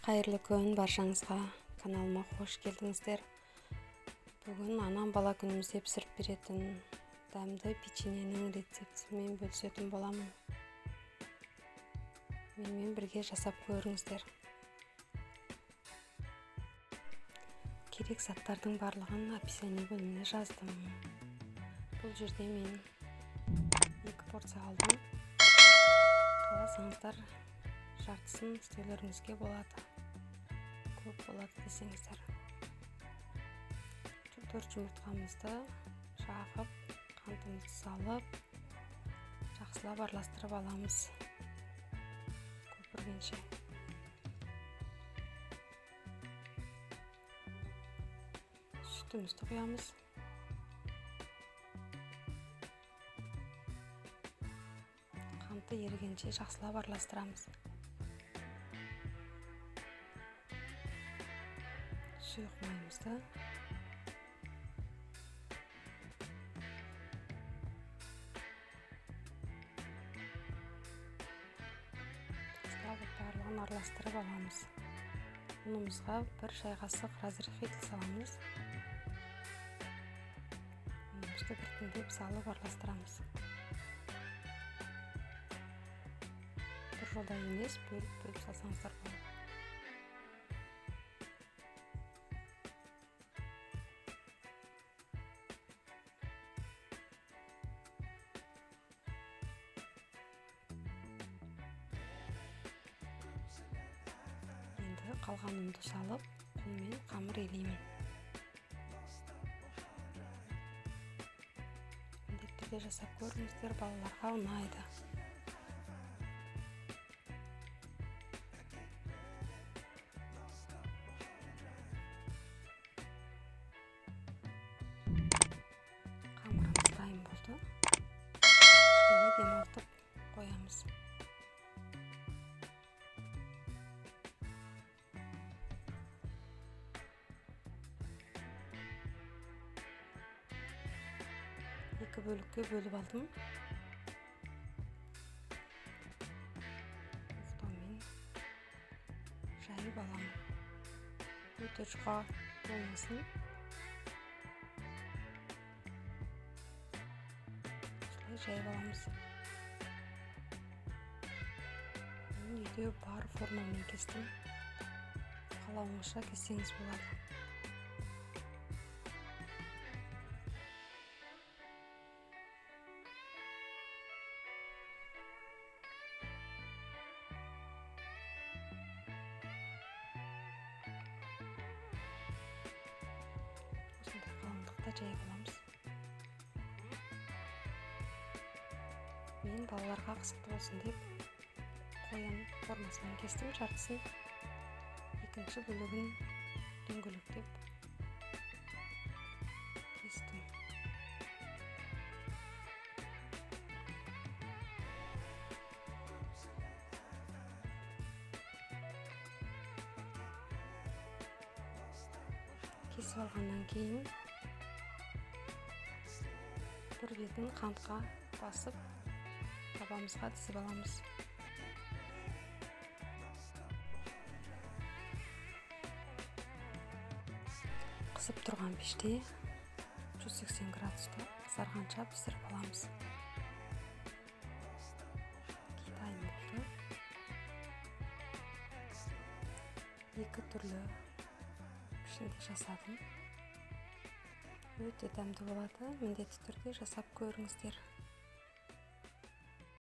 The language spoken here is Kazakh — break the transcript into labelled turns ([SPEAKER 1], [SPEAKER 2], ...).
[SPEAKER 1] Қайырлы күн баршаңызға, каналыма қош келдіңіздер. Бүгін анам бала күнімізде пісіріп беретін дәмді печеньенің рецептімен бөлісетін боламын. Менімен бірге жасап көріңіздер. Керек заттардың барлығын описание бөліміне жаздым. Бұл жерде мен 2 порция алдым. Қаласаңыздар жартысын істеулеріңізге болады. Көп болады десеңіздер. 4 жұмыртқамызды жағып, қантымызды салып, жақсылап араластырып аламыз көпіргенше. Сүтімізді құямыз. Қанты ерігенше жақсылап араластырамыз. Сұйық майымызды жақсылап барлығын араластырып аламыз. Ұнымызға 1 шай қасық разрыхлитель саламыз. Ұнымызды біртіндеп салып араластырамыз. Бір жолда емес, бөліп-бөліп салсаңыздар болады. Енді қалған ұнды салып, қолмен қамыр илеймін. Міндетті түрде жасап көріңіздер, балаларға ұнайды. Қамырымыз дайын болды. Кішкене демалтып қоямыз. Екі бөлікке бөліп алдым. Оқтаумен жайып аламын. Өте жұқа болмасын. Осылай жайып аламыз. Мен үйде бар формамен кестім. Қалауыңызша кессеңіз болады. Осындай қалыңдықта жайып аламыз. Мен балаларға қызықты болсын деп қоян формасымен кестім жартысын, екінші бөлігін дөңгелектеп кестім. Кесіп алғаннан кейін бір бетін қантқа басып табамызға тізіп аламыз. Қызып тұрған пеште 180 градуста қызарғанша пісіріп аламыз. Дайын болды. 2 түрлі пішінде жасадым. Өте дәмді болады. Міндетті түрде жасап көріңіздер.